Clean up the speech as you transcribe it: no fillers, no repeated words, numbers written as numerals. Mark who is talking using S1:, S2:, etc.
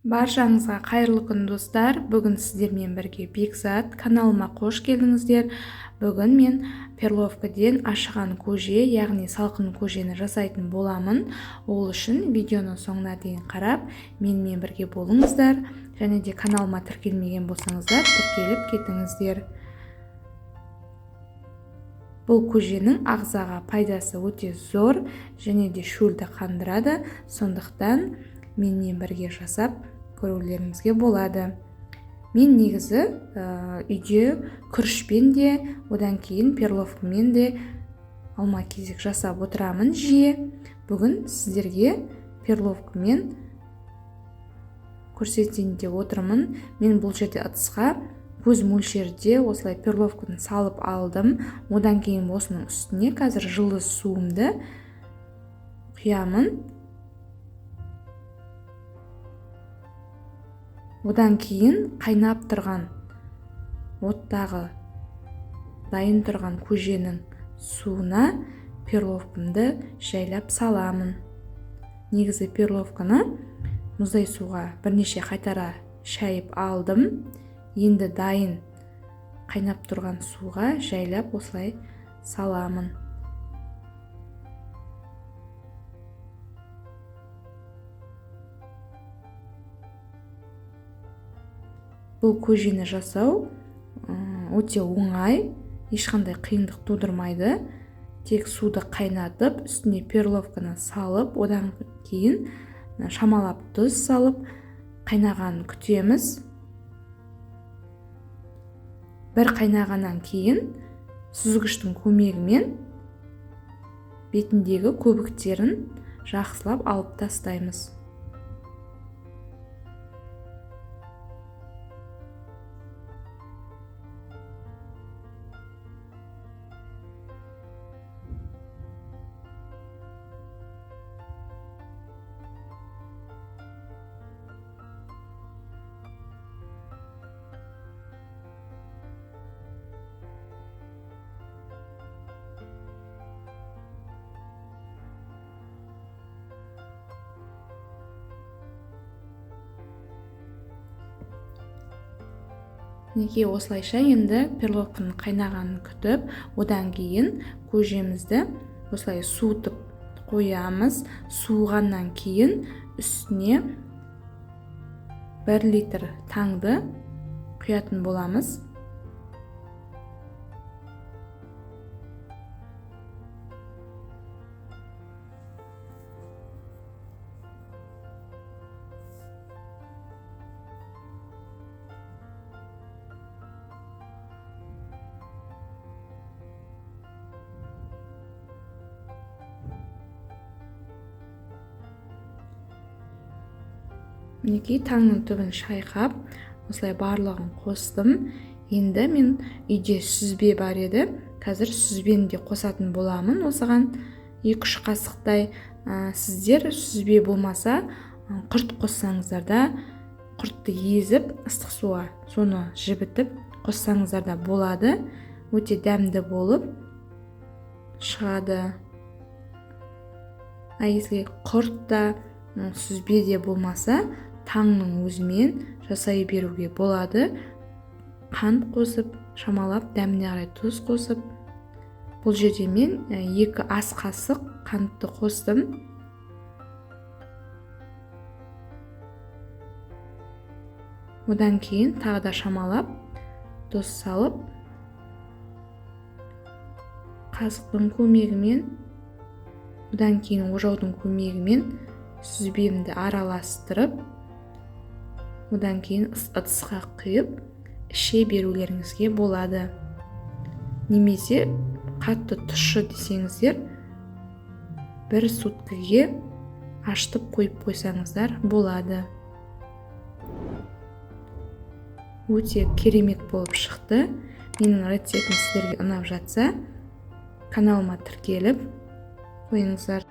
S1: Баршаңызға қайырлы күн, достар! Бүгін сіздермен бірге Бекзат. Каналыма қош келдіңіздер. Бүгін мен перловкіден ашыған көже, яғни салқын көжені жасайтын боламын. Ол үшін видеоның соңына дейін қарап, менімен бірге болыңыздар. Және де каналыма тіркелмеген болсаңыздар, тіркеліп кетіңіздер. Бұл көженің ағзаға пайдасы өте зор және де шөлді қандырады. Сондықтан менімен бірге жасап көрулеріңізге болады. Мен негізі үйде күрішпен де, одан кейін перловкамен де алма кезек жасап отырамын жиі. Бүгін сіздерге перловкамен көрсетейін деп отырмын. Мен бұл жерде ыдысқа көз мөлшерде осылай перловканы салып алдым. Одан кейін осының үстіне қазір жылы суымды құямын. Одан кейін қайнап тұрған оттағы дайын тұрған көженің суына перловкамды жайлап саламын. Негізі перловканы мұздай суға бірнеше қайтара шайып алдым. Енді дайын қайнап тұрған суға жайлап осылай саламын. Бұл көжені жасау өте оңай, ешқандай қиындық тудырмайды. Тек суды қайнатып, үстіне перловканы салып, одан кейін шамалап тұз салып, қайнағанын күтеміз. Бір қайнағаннан кейін сүзгіштің көмегімен бетіндегі көбіктерін жақсылап алып тастаймыз. Неге осылайша енді перловканың қайнағанын күтіп, одан кейін көжемізді осылай суытып қоямыз. Суығаннан кейін үстіне 1 литр таңды құятын боламыз. Мінекей таңның түбін шайқап, осылай барлығын қостым. Енді мен үйде сүзбе бар еді. Қазір сүзбені де қосатын боламын. Осыған 2-3 қасықтай. Сіздер сүзбе болмаса, құрт қоссаңыздар да, құртты езіп ыстық суға соны жібітіп қоссаңыздар да болады. Өте дәмді болып шығады. А если құрт та, сүзбе де болмаса, таңның өзімен жасай беруге болады. Қант қосып, шамалап дәміне қарай тұз қосып. Бұл жерде мен 2 ас қасық қантты қостым. Одан кейін тағы да шамалап тұз салып, қасықтың көмегімен, одан кейін ожаудың көмегімен сүзбемді араластырып, одан кейін ыдысқа құйып іше берулеріңізге болады. Немесе қатты тұщы десеңіздер, бір суткіге аштып қойып қойсаңыздар болады. Өте керемет болып шықты. Менің рецептім сіздерге ұнап жатса, каналыма тіркеліп қойыңыздар.